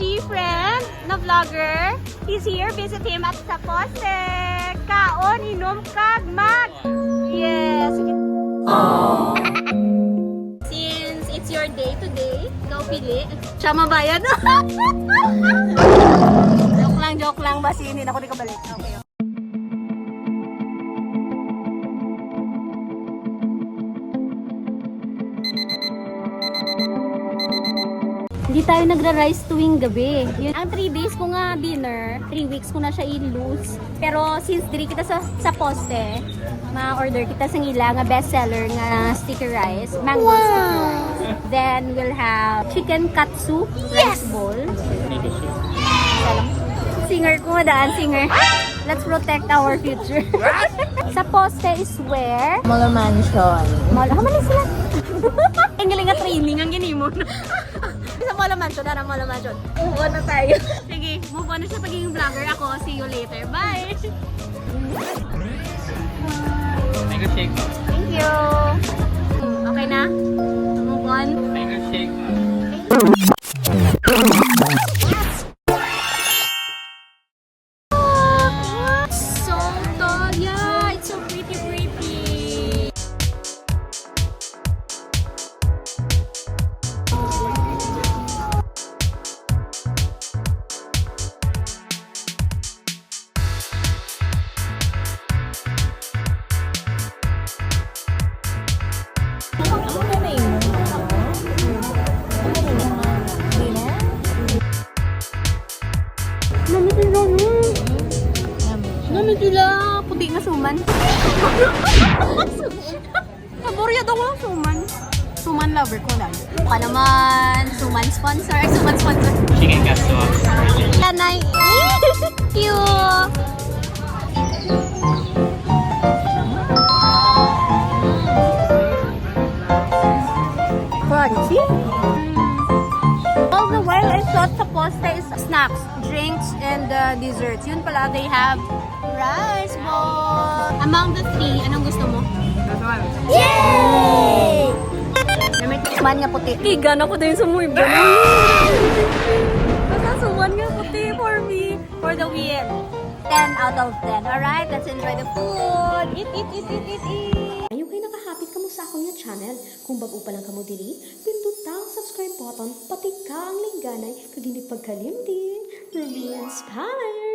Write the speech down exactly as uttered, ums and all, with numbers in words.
Si friend na vlogger, he's here. Visit him at Sa Poste. Kaon, inom, kag mag. Yes. Since it's your day today, ikaw pili. Siya mabayad. Joke lang, joke lang. Basi hindi na ako di kabalik. Okay. Hindi tayo nagra-rice tuwing gabi. Yun, ang three days ko nga dinner, three weeks ko na siya i-lose. Pero since diri kita sa, sa Poste, ma-order kita sa ila nga bestseller nga sticky rice, mango sticky rice. Then we'll have chicken katsu rice bowl. Singer ko, madaan singer. Let's protect our future. Sa Poste is where? Mall Mansion. Mall, ah, mali sila. Ang galing nga training ang ginimo. Sa Mall Mansion, dara Mall Mansion. Move on na tayo. Sige, move on na siya pagiging vlogger. Ako, see you later. Bye! Mango shake. Thank you. Hmm, okay na? Move on. Mango shake. So tall. Yeah, it's so pretty, pretty. Nami sila, no? Nami sila. Puti nga suman. Naburya daw ang suman. Suman lover ko lang. Pa naman, suman sponsor. Ay, suman sponsor. Sige, kaso. Tanay. Thank you. Crunchy. All the while, I thought Sa Poste is snacks, drinks, and uh, desserts. Yun pala, they have rice ball. Among the three, anong gusto mo? Yay! Man nga puti. Tigan ako din sa muy ba? Basta suman nga puti for me. For the win. Ten out of ten. Alright, let's enjoy the food. Eat, eat, eat, eat, eat, eat. Ayaw kay nakahapit kamo sa akon nga channel. Kung bag-o pa lang kamo diri, pindota ang subscribe button, patika ang lingganay, kag hindi pagkalimti, remain inspired.